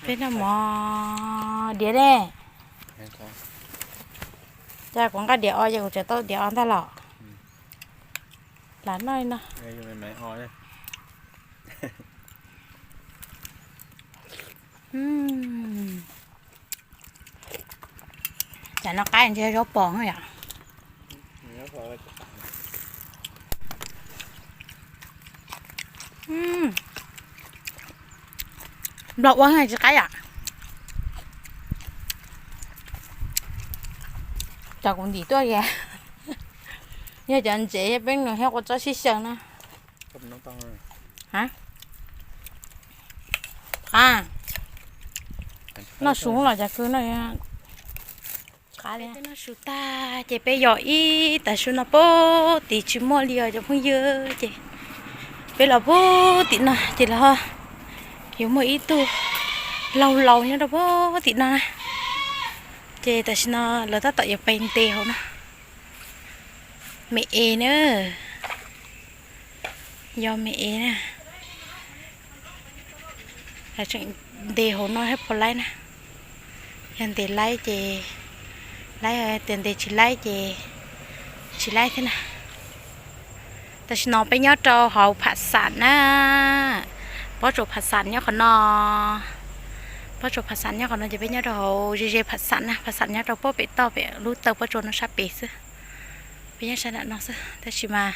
Peb noj mov diav ne. Cas kuv nqa diav o ces kuv tseem tau diav o ntag los. Lam noj li no. Cas noj qab ntshe zaub pos yom. Nplog ua tsis qab yom. Cov kuv ntim tuaj, yog cov ntsev peb nus thiab ua tsob sib xyaw na. Noj su los cov kwv no. Noj su tag ces peb yos ib tag su no pub tim tsis muaj li os cov phooj ywg ces peb los pub tim no ces los yuav muaj ib tug laug laus nyob rau pub tim no na. Ces tam sim no lawv tab tom yuav pais ntes hauv no. Me es na, yog me es na. Lawv tseem ntes hauv no thiab puas laib na. Yog ntes laib ces laib, tias ntes tsis laib ces tsis laib thiab na. Tam sim no peb nyob rau hauv Pham Xam na. Pob tsuas Pham Xam nyob qhov no. Pob tsuas Pham Xam nyob qhov no ces peb nyob rau hauv ze ze Pham Xam na. Pham Xam nyob rau pem toj pem lub taw pob tsuas no sab pem xwb. Peb nyob sab nram no xwb tab sis mas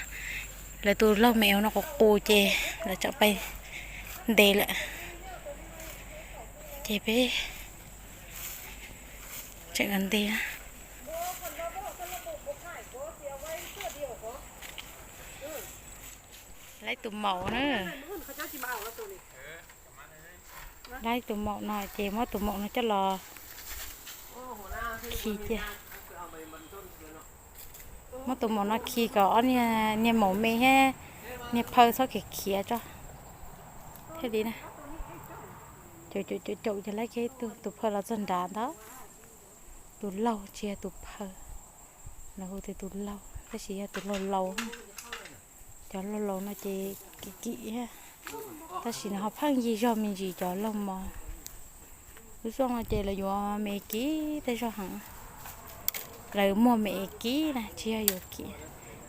lawv tus laug me es no qus qus ces lawv tseem pais ntes lawm. Ces peb tseem ntes. Laib tus maum na. Laib tus maum no ces muab tus maum no coj los khi cia. Muab tus maum no khi kom ob niag maum me thiab niag phaw txhob khiav khiav tso thiaj li na. Caum caum caum caum ces laib kiag ib tug, tus phaw los txog nrad ntag. Tus laug tsis yog tus phaw, lawv hu tias tus laug tab sis yog tus laug laus. Cov laug laus no ces kim kim thiab, tab sis nws ho pheej yig zog me ntsis cov laug mos. Lub zoj no ces lawv yuav me kim tej zog heev. Lawv muag me kim na tsis yog yuav kim,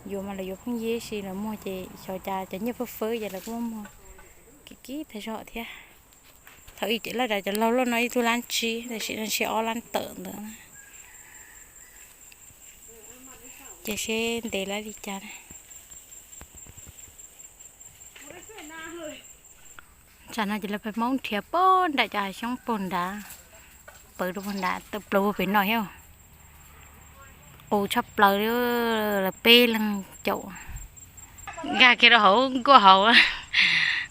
yuav mas lawv yuav pheej yig sis lawv muag ces xyov cas cov nyiaj fwb fwb ces lawv kuj muag kim kim tej zog thiab. Thaum ub ces lawv cov laug loj no ib tug lab tsib tab sis no ntshe ob lab tawm ntawd. Ces seb ntes laib li cas. Tsam no ces lawv peb Hmoob nrhiav puag nram cov hav xyoob puag nrad, pawv rau puag nrad, tawm plaws puag pem no thiab. Qus tshaj plaws li, lawv peb leeg caum. Nkag kiag rau hauv nkuaj hauv,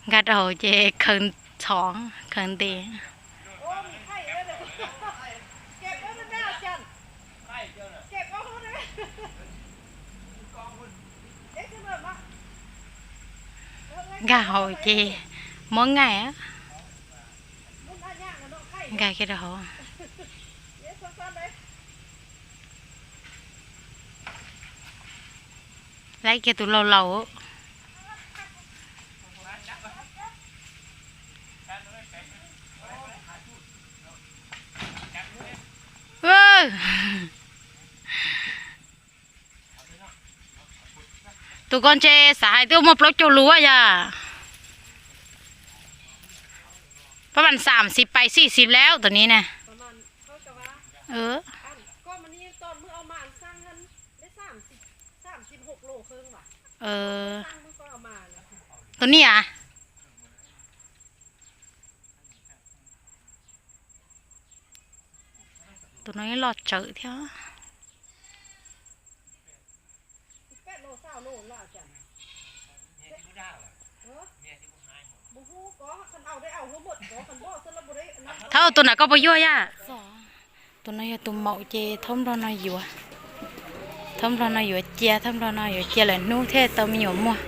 nkag rau hauv ces khaws txhov khaws ntes. Nkag hauv ces muab ngaij, nkag kiag rau hauv. Laib kiag tus laug laus. Tus ko ntshe xav hais twb muaj plaub caug lus yom. Pab mas xam xis pais xis xis laub tus ni na. Tus ni a. Tus no loj tsawv thiab. Thaub tus nram koj puas yuag yaj? Tus no yog tus maum ces thaub nplog no yuav, thaub nplog no yuav cia, thaub nplog no yuav cia lawm hnub thiaj tau me nyuam muag.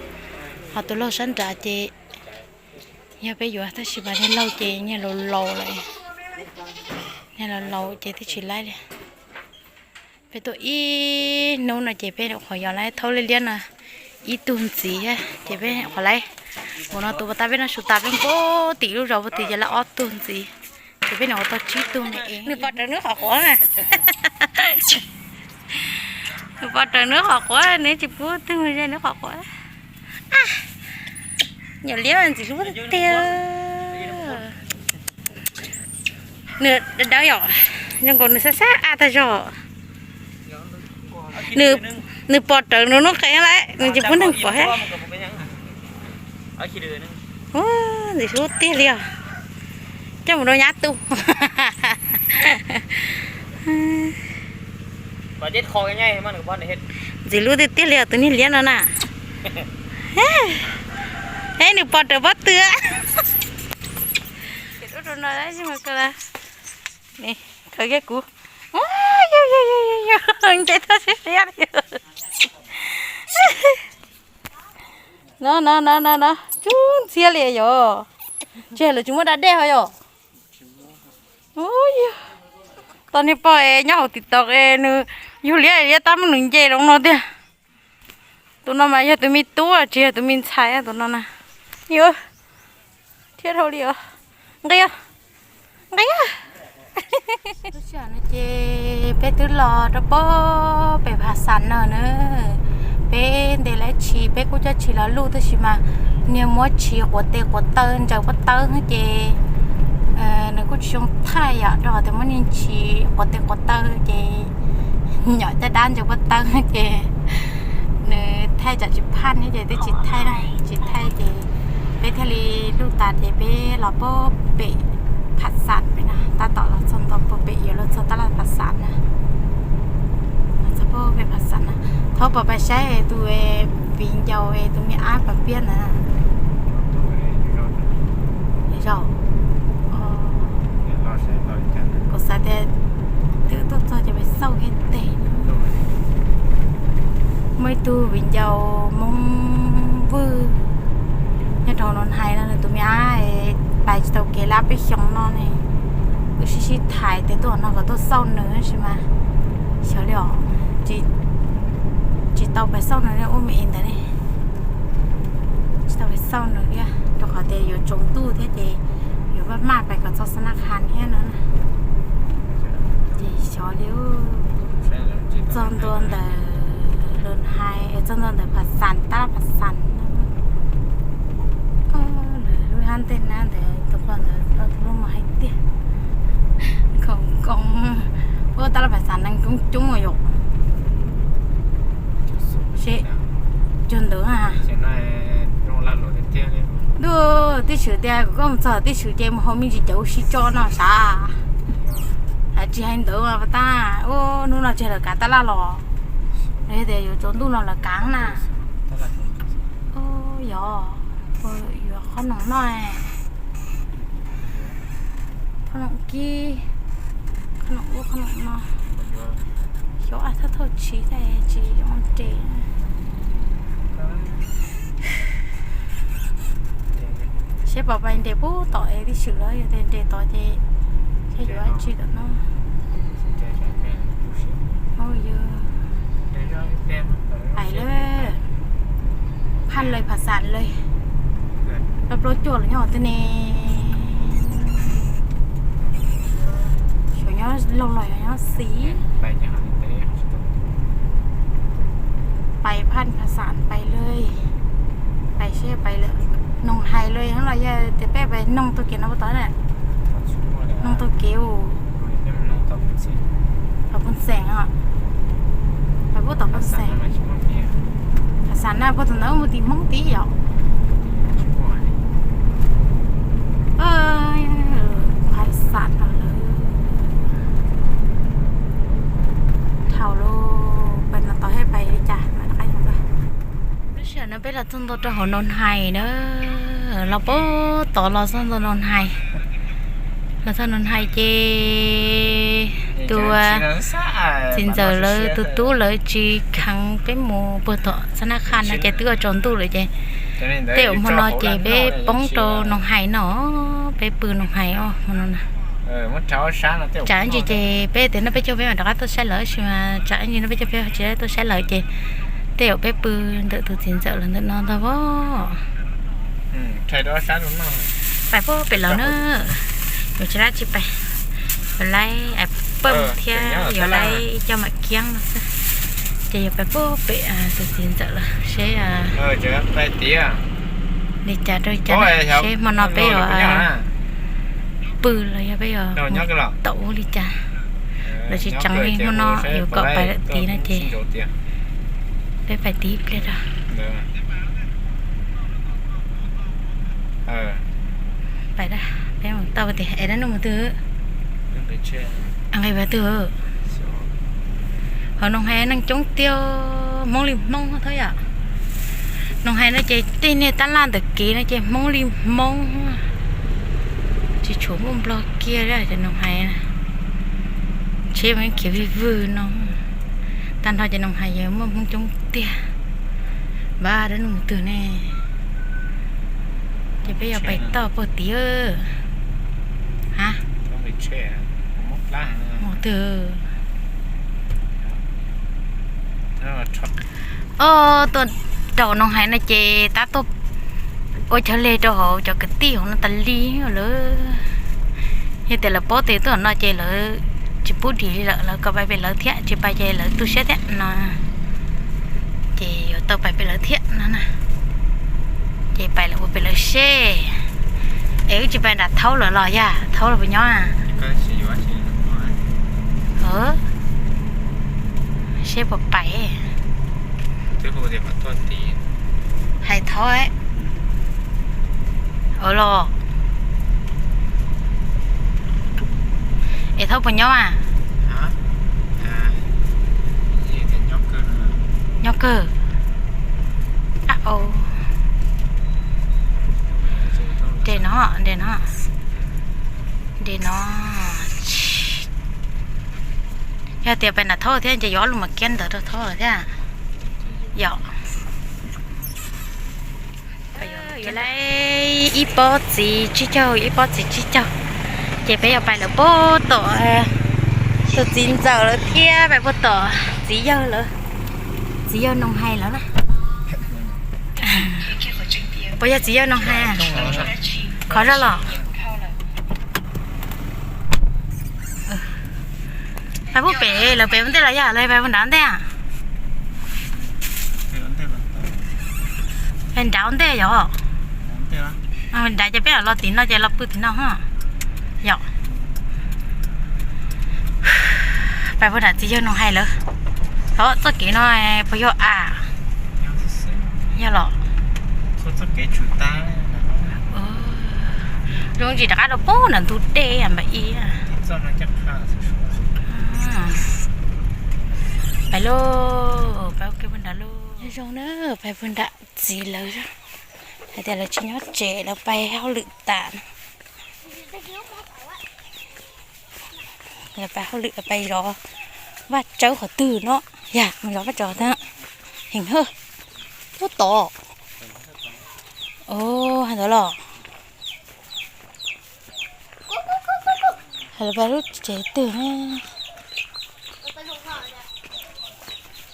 Ho tus laug sab nrad ces yog peb yuav tab sis mas niag laug ces niag laus laus lawm, niag laus laus ces twb tsis laib li. Peb tuaj ib hnub no ces peb nyuam qhuav yos laib thaub liab liab no ib tug ntxiv thiab ces peb nyuam qhuav laib Ua no tus pas tas peb no su tas peb nkaum tim lub zos puag tim ces lawv ob tug ntxiv, ces peb no ua tau tsib tug me es. Nws pom raws nws qhov quav na. Nws pom raws nws qhov quav, nws tsis pub twg ze nws qhov quav. Nyuam liab ntxim hlub tiag. Nws dawb dawb yom, zoo nkaus nws sab sab a tag zog. Nws pom raws nws lub qe lawm, nws tsis pub neeg pom thiab. Ntxim hlub tiag li os. Coj mus rau nyab tu. Ntxim hlub tiag tiag li os tus niag liab no na. Eb, nws pom raws pob tw. Khaws kiag kuv. Nce tau siab siab li. No no no no no, cub ntxhiab li yom. Tsis yog lawv tsis muab da dej ho yom. Ub, yog tos niag pog es nyob hauv TikTok es nws yug liab liab tab muab nws nce rau no tiag. Tus no mas yog tus me tub tsis yog tus me ntxhais tus no na. Yog thiab dhau li os. Nqis, nqis. Lub sij hawm no ces peb twb los rau pem Phav Xas no na. Peb ntes lawv tshis, peb kuj coj tshis los luj tab sis mas niag muab tshis quav tes quav taw ntsaws pob tawb ces nws kuj tsis zoo thaij yom, rau qhov tias muab niag tshis quav tes quav taw ces nyom caj dab ntsaws pob tawb ces nws thaij tsam tsis phaj thiab ces twb tsis thaij na, tsis thaij ces peb thiaj li luj tas ces peb los pem Phav Xas pem no, tab tom los txog ntua pem yuav luag txog tab laj Phav Xas na. Txog pem Phav Xas na, thaub pom pais saib tus viv ncaus tus me ab pas piab ntawd. Zaum, kuv xav tias twb tuaj txog ces pais xauj kiag teg. Muaj ib tug viv ncaus Hmoob Vwj nyob rau Noo Hais no, nws tus me ab pais tsis tau kev lab peb xyoos no ne. Wb sib sib tham tias tuaj no kom tuaj xauj nws tab sis mas xyov li os, tsis tau pais xauj nws ua me ntawd ne. Tsis tau pais xauj nws thiab rau qhov tias yuav tsaus ntuj thiab ces yuav maj maj pais kom txog Xab Nab Khas thiab no. Ces xyov li, txog ntua ntawm Noo Hais, txog ntua ntawm Phav Xas, tab laj Phav Xas no. Lawv lub hab ntej na ntawd tus pog ntawd tus lub mas hais tiag, khoom koom, ua tab laj Phav Xas neeg coob coob yom. Seb, cuag ntawd. Ntuj, tib swm tias kuv koj mus txog tib swm ces mus haus me ntsis cawv ua si tso no sav. Tsis hais ntawd mas pas tab, ub, hnub no tsis lawv kav tab laj los, yog tias yuav tsaus ntuj no lawv kav na. Yog, yuav qhob noom noj, qhob noom kib, qhob noom ub qhob noom no. Xyov thaj thauj tshis tsis zoo nres. Seb pom pais nres pub tom es tib swm los yog tias nres tod ces yuav tsis tom no. Pais lawm, phaj lawm Phav Xas lawm. Plaub plaub cuaj los nyob tej ne. Xyov nyob laug los yog nyob xis. Pais phaj Phav Xas pais lawm. Pais seb pais lawm. Noog Hais lawm los yog tias peb pais noog taug kev no puas tau na. Noog taug kev u, tom Phoos Xeem os. Pais puag tom Phoos Xeem. Phav Xas na puag tom ntawd mus tim Hmoob tib yom. Phav Xas no lawm. Dhau lawm, pais no tod thiab pais li cas mas rov qab. Lub sij hawm no peb los txog ntua rau hauv Noo Hais na, los puag tod los txog ntua Noo Hais. Los txog Noo Hais ces tus txiv ntxawm lawv tus tub lawv tsis kheev peb mus puag tom Xab Nab Khas no ces twb ua tsaus ntuj lawm ces tej zaum hmo no ces peb poob rau Noo Hais no, peb pw Noo Hais os hmo no na. Tsam ib ntsis ces peb tias no peb caug peb mam rov qab tuaj saib lawv tab sis mas tsam ib ntsis no peb caug peb tsis tuaj saib lawv ces tej zaum peb pw ntawm tus txiv ntxawm lawv ntawm no ntag os. Pais puag pem lawm na. Yuav tsis laib tsis pais, yuav laib pawg thiab yuav laib coj mam kiab no xwb. Ces yuav pais puag pem tus txiv ntxawm lawm seb li cas rau li cas na, seb hmo no peb yuav pw los yog peb yuav tau ua li cas. Lawv tsis tseev li hmo no yuav kom pais lawm tid no ces peb pais tid ib pliag rau. Pais, peb mus tau tias es dab Nuj mus twg? Nqis pem twg? Hauv Noog Hais neeg coob tiag, Hmoob li Hmoob thiab yom. Noog Hais no ces tej niag tab laj ntawm kev no ces Hmoob li Hmoob, tsis tshuav muaj Nplog kiag cov Noog Hais. Tsheb mas khiav vij vwg no. Tag nrho cov Noog Hais yog muaj Hmoob coob tiag. Npaj dab Nuj mus twg ne? Ces peb yuav pais toj puag tid. Ha? Mus twg? Os, tuaj rau Noog Hais no ces tab tuaj ua chaw leg rau hauv cov kwv tij hauv no tas li lawm. Yog tias lawv paub tias tuaj no ces lawv tsis pub dim li lawm, lawv kom pais pem lawv thiab, tsis pais ces lawv tu siab thiab no. Ces yuav tau pais pem lawv thiab no na. Ces pais lawv ua pem lawv seb. Es wb tsis pais nram Thaub lawm los yog Thaub los puas nyob? Seb puas pais. Hais Thaub. Ua los. Es Thaub puas nyob mas? Nyob kawg. Nres no, nres no, nres no. Yog tias pais nram Thaub thiab ces yuav ob lub mas kiab ntawd rau Thaub thiab. Yom. Yuav laib ib pob txiv tsib caug, ib pob txiv tsib caug. Ces peb yuav pais lawm puag tom tus txiv ntxawm lawm thiab pais puag tom txiv yawg lawm, txiv yawg Noog Hais lawm na. Puas yog txiv yawg Noog Hais? Khov zoj los. Pais puag pem lawm, pem ua ntej los yog lawv pais puag nrad ntej? Pais nrad ua ntej yom. Nrad ces peb los tim no ces los pw tim no. Yom. Pais puag nram txiv yawg Noog Hais lawm. Os, txoj kev no puas yog a? Yog los. Zoo tsis rov qab rau puag nram ntug dej npam i. Pais lauj, pais ua ke puag nrad lauj. Zoo na, pais puag nram txiv lawv, hais tias lawv tsis nyob tsev, lawv pais hauj lwm tas. Lawv pais hauj lwm, lawv pais zov vaj tsawb qhov twg no. Yog mus zov vaj tsawb qhov twg? Heev hawj. Ub tod. Os, hais ntawd los. Lawv pais lub tsev twg ne?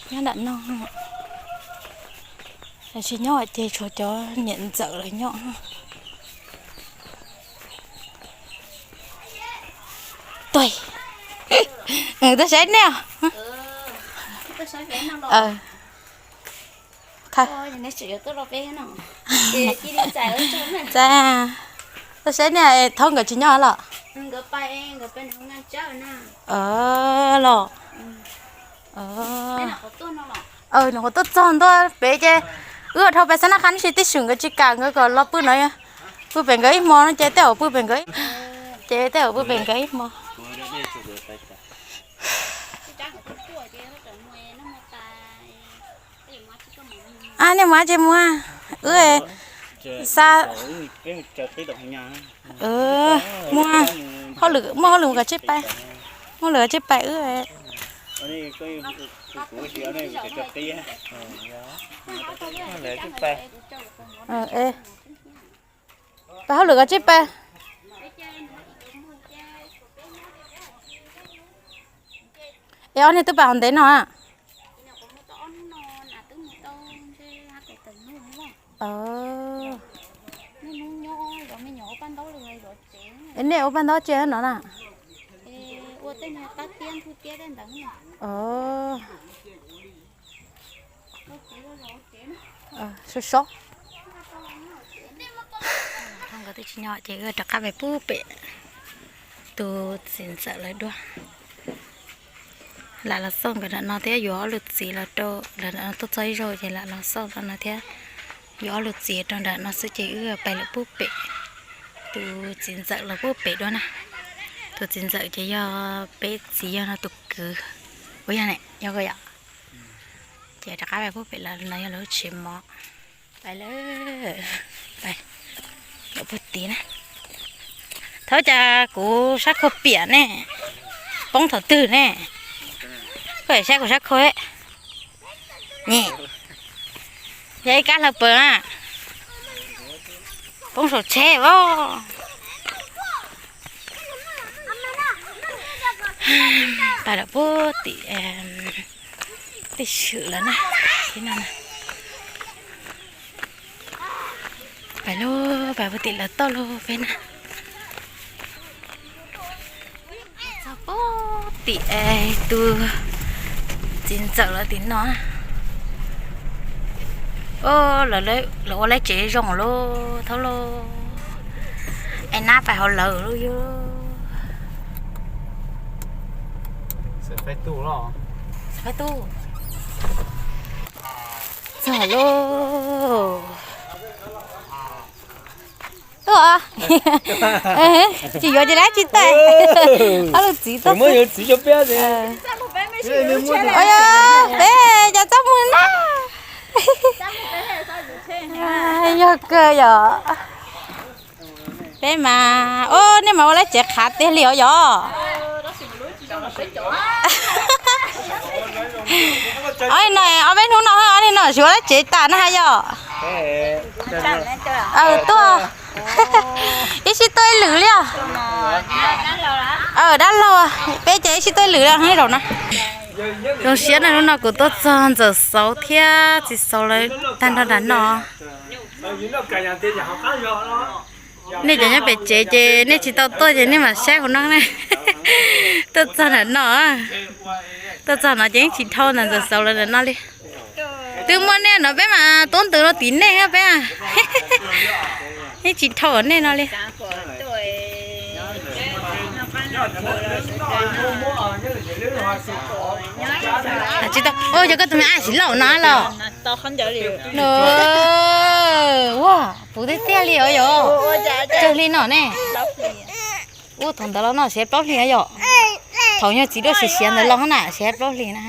Nyob nram no. Lawv tsis nyob ces tshuav cov niam ntxawm lawv nyob. Tuaj saib nej. Tuaj saib nej, Thaub nkawd tsis nyob los? Los. Nws qhuav tuaj txog ntua pem ces wb dhau pais xab nab qhab, neb tsis tib sim nkawd tsis kam nkawd kom los pw no. Pw pem nkawd ib hmo no ces tej zaum pw pem nkawd, ces tej zaum pw pem nkawd ib hmo. A, nej mus tsis mus? Wb xa, muaj hauj lwm, muaj hauj lwm kom tsij pais, muaj lwm kom tsij pais wb. Pais hauj lwm kom tsij pais. Es ob niag twb pais hauv ntev no a? Ov, Es nej ua paj ntaub tsi no na? Sov sov. Nkawd twb tsis nyob ces wb rov qab pem pub pem tus txiv ntxawm lawv dua. Lam los xauj nkawd nram no thiab yuav ob lus txiv los rau lawv nram no, tuaj txog ib zaug ces lam los xauj no thiab yuav ob lus txiv rau nram no xwb ces wb pais lawm pub pem tus txiv ntxawm los pub pem dua na. Tus txiv ntxawm ces yog peb txiv yawg no tus kwv. Ua yog ne, yog koj yom? Ces rov qab pais pub pem lawv no yog lawv lub tsev mov. Pais lawm, pais lawm puag tid na. Thaub cas kuv sab khau piam ne, poob thaum twg ne? Koj saib kuv sab khau, nyem, yog ib kab hlawv paws na, poob saum tsheb os. Pais lawm puag tim tej swm lawm na, tim no na. Pais lawm, pais puag tim lawv toj lawm peb na. Txog puag tim tus txiv ntxawm lawv tim no. Lawv ua lawv tsev zoo lauj, thaub lauj. Es nab pais hauv lawv lauj yog. Xav faib tub. Txog lauj. Tuaj. Tsis yuav ces lab tsis tawm. Ob lub txiv tuaj xwb. Peb cas txaj muag na. Yog kawg yom. Peb mas, o, nej mas ua lawv tsev qhav tiag li os yom. Ob no, ob peb hnub no, ob no tsis ua lawv tsev tas na ha yom. Tuaj, ib sij tuaj ib lwm li os. Dab laug, peb ces ib sij tuaj ib lwm li zaum na. Zoo siab na, hnub no kuv tuaj txog ntxawm Xauv thiab txiv Xauv lawv tag nrho nram no. Nej cov nyob pem tsev ces nej tsis tau tuaj ces nej mam saib hauv no na. Tuaj txog nram no, tuaj txog no ces yeej tsis dhau ntawm ntxawm Xauv lawv nram no li. Twb muaj nej no peb mas tuab ntws no tim nej peb, yeej tsis dhau nej no li. Tsis tau, yog koj tus me ab siv lauj no los. Ua, puv tiag tiag li os yom. Kawg li no ne. Ua thaum ntawd los no siav plaub hlis yom. Thaum yog txiv duaj siav siav ntawd los na siav plaub hlis na.